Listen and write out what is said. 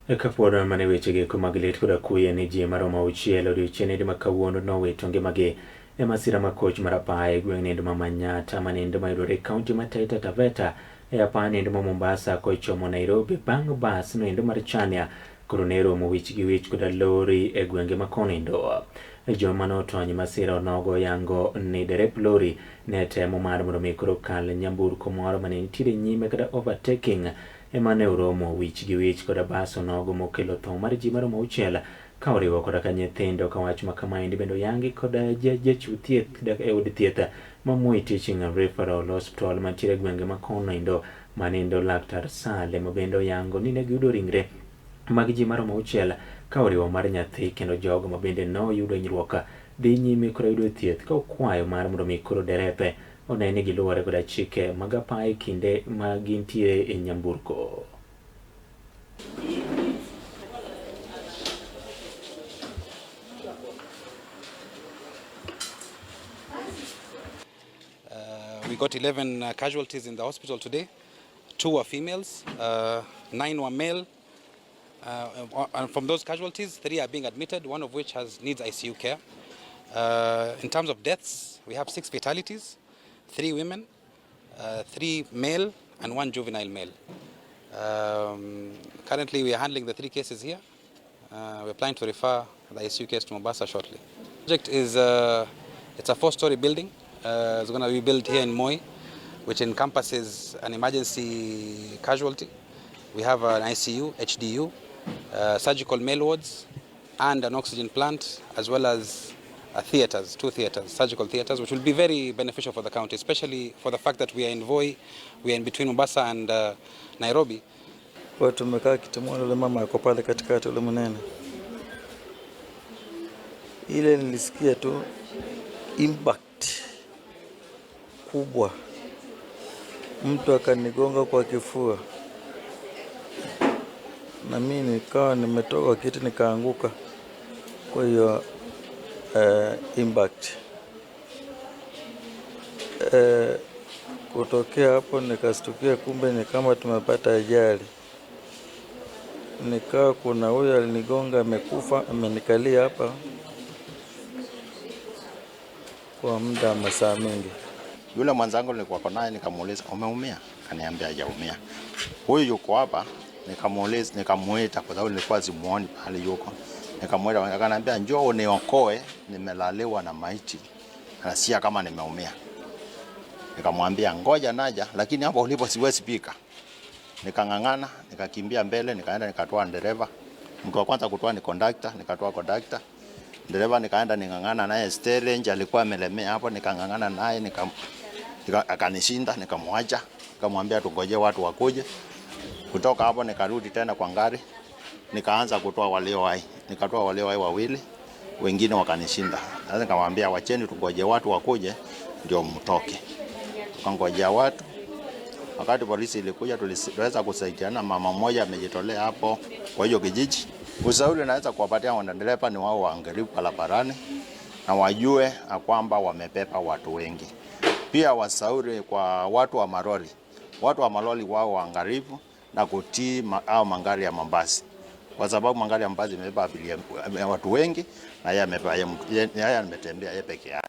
Kapod mana wechegi mag lit koda kuye ni ji maromo 6 odiochieng' ma kawuono nowito ngimagi e masira ma koch mar apaya e gweng' nindo ma Manyatta manindo mayudore e kaunti ma Taita Taveta e apaya nindo ma Mombasa kochomo Nairobi bang' bas noendo mar Chania koro ne romo wich gi wich koda lori e gwenge ma konindo. Joma notony masira onogo yango ni derep lori ne temo mar mondo mi koro kal nyamburko moro mane nitiere nyime kata overtaking ema ne oromo wich gi wich koda bas onogo mokelo tho mar ji maromo 6 ka oriwo koda ka nyithindo. Ka wach ma kamaendi bende oyangi koda jachiw thieth e od thieth ma Moi Teaching and Referral Hospital mantiere e gwenge ma kono manindo Laktar Sale ma bende oyango ni ne giyudo ringre mag ji maromo 6 ka oriwo mar nyathi kendo jogo ma bende noyudo hinyruok dhi nyime koro yudo thieth ka okwayo mar mondo mi koro derepe one ni giluwore koda chike mag apaya e kinde ma gintiere e nyamburko. We got 11 casualties in the hospital today. 2 were females, 9 were male. And from those casualties, 3 are being admitted, one of which needs ICU care. In terms of deaths, we have 6 fatalities, 3 women, 3 male, and 1 juvenile male. Currently, we are handling the 3 cases here. We are planning to refer the ICU case to Mombasa shortly. The project is a 4-story building. It's going to be built here in Moi, which encompasses an emergency casualty. We have an ICU, HDU, surgical male wards, and an oxygen plant, as well as theaters, 2 theaters, surgical theaters, which will be very beneficial for the county, especially for the fact that we are in Voi, we are in between Mombasa and Nairobi. Kwa tumekaa kiti moja, yule mama yuko pale katikati, yule mnene. Ile nilisikia tu impact kubwa, mtu akanigonga kwa kifua, na mimi nikawa nimetoka kiti nikaanguka. Kwa hiyo impact kutokea hapo nikastukia, kumbe ni kama tumepata ajali. Nikawa kuna huyo alinigonga amekufa, amenikalia hapa kwa muda wa masaa mengi. Yule mwenzangu nilikuwa naye nikamuuliza, umeumia? Akaniambia hajaumia. Huyu yuko hapa, nikamuuliza, nikamuita kwa sababu nilikuwa simuoni pale yuko. Nikamuita, akaniambia njoo uniokoe, nimelaliwa na maiti. Nasikia kama nimeumia. Nikamwambia ngoja naja, lakini hapo ulipo siwezi pika. Nikang'ang'ana, nikakimbia mbele, nikaenda nikatoa dereva. Mtu wa kwanza kutoa ni conductor, nikatoa conductor. Dereva nikaenda ning'ang'ana naye steering, alikuwa amelemea hapo, nikang'ang'ana naye, akanishinda, nikamwacha, nikamwambia tungoje watu wakuje. Kutoka hapo nikarudi tena kwa gari, nikaanza kutoa walio hai. Nikatoa walio hai wawili, wengine wakanishinda. Sasa nikamwambia wacheni tungoje watu wakuje ndio mtoke. Tukangojea watu. Wakati polisi ilikuja tuliweza kusaidiana, mama mmoja amejitolea hapo kwa hiyo kijiji. Ushauri naweza kuwapatia madereva ni wao waangalifu barabarani na wajue kwamba wamebeba watu wengi. Pia washauri kwa watu wa malori. Watu wa malori wao waangalifu na kutii au magari ya mabasi. Kwa sababu magari ya mabasi imebeba abiria watu wengi na yeye ametembea yeye peke yake.